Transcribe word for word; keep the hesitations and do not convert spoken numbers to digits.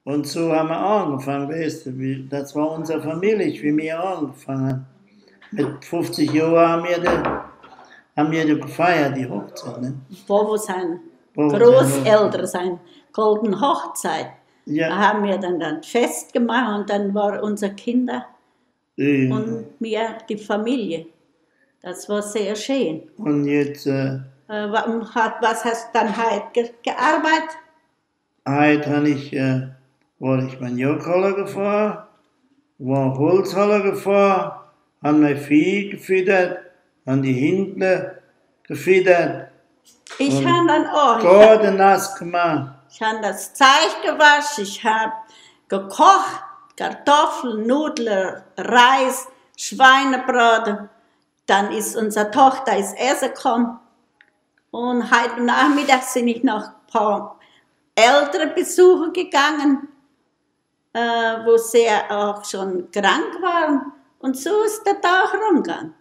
Und so haben wir angefangen, weißt du, wie, das war unsere Familie, wie wir angefangen haben. Mit fünfzig Jahren haben wir die, haben wir die gefeiert, die Hochzeit, ne? Wo wir sind, Wo wir Großeltern sind, Golden Hochzeit. Da Ja, haben wir dann das Fest gemacht und dann war unsere Kinder äh, und mir, die Familie. Das war sehr schön. und jetzt äh, Äh, wa- hat, was hast du dann heute ge gearbeitet? Heute habe ich, äh, war ich Maniokhalle gefahren, war Holzhalle gefahren, habe mein Vieh gefüttert, habe die Hündler gefüttert, Ich Und habe dann auch, ich habe Garten nass gemacht. ich hab das Zeug gewaschen, ich habe gekocht, Kartoffeln, Nudeln, Reis, Schweinebraten. Dann ist unsere Tochter ins Essen gekommen. Und heute Nachmittag bin ich noch ein paar Eltern besuchen gegangen, äh, wo sie auch schon krank waren. Und so ist der Tag rumgegangen.